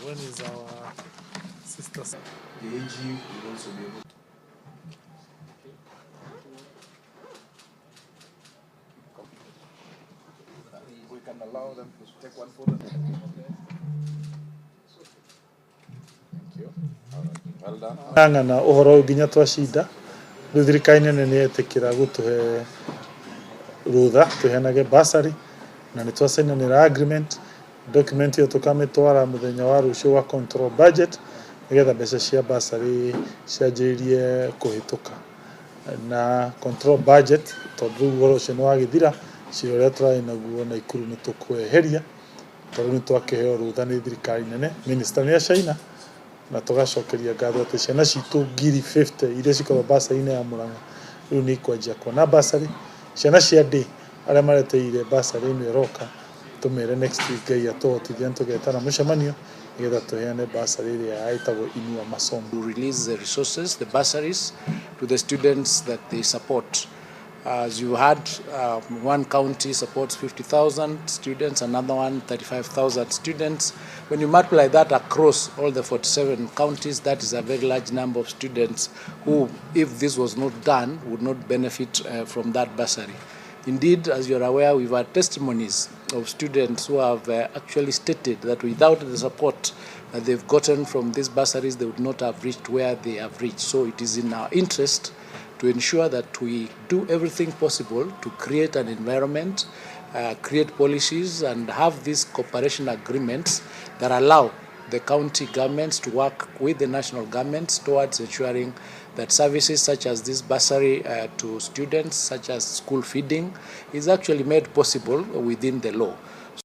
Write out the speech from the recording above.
When is our sister? The AG will also be able. We can allow them to take one photo. Thank you. All right. Well done. Ng'ang'ana ũhoro ũyũ nginya twacinda. Rĩu thirikari nene nĩ yetĩkĩra gũtũhe rũtha tũheanage bursary, na nĩ twacainanĩra agreement document ĩyo, tũkamĩtwara mũthenya wa rũciũ wa control budget, nĩgetha mbeca cia bursary cianjĩrĩrie kũhĩtũka na control budget, tondũ rĩu ũhoro ũcio nĩ wagĩthira. Cira ũrĩa tũrarĩ naguo Naikuru nĩ tũkweheria, tondũ nĩ twakĩheo rũtha nĩ thirikari nene. Minister nĩ acaina, na tũgacokeria ngatho atĩ ciana citũ 50,000 iria cikoragwo bursary-inĩ ya Murang'a rĩu nĩ ikwanjia kuona bursary. Ciana cia ndĩ arĩa mareteire bursary ĩno ĩroka, tũmere next week, Ngai atũhotithia, nĩ tũgetana mũcemanio nĩgetha tũheane bursary ĩrĩa ĩtagwo Inua Masomo. To release the resources, the bursaries, to the students that they support. As you heard, one county supports 50,000 students, another one 35,000 students. When you multiply that across all the 47 counties, that is a very large number of students who, if this was not done, would not benefit from that bursary. Indeed, as you're aware, we've had testimonies of students who have actually stated that without the support that they've gotten from these bursaries, they would not have reached where they have reached. So it is in our interest to ensure that we do everything possible to create an environment, create policies, and have these cooperation agreements that allow the county governments to work with the national governments towards ensuring that services such as this bursary to students, such as school feeding, is actually made possible within the law.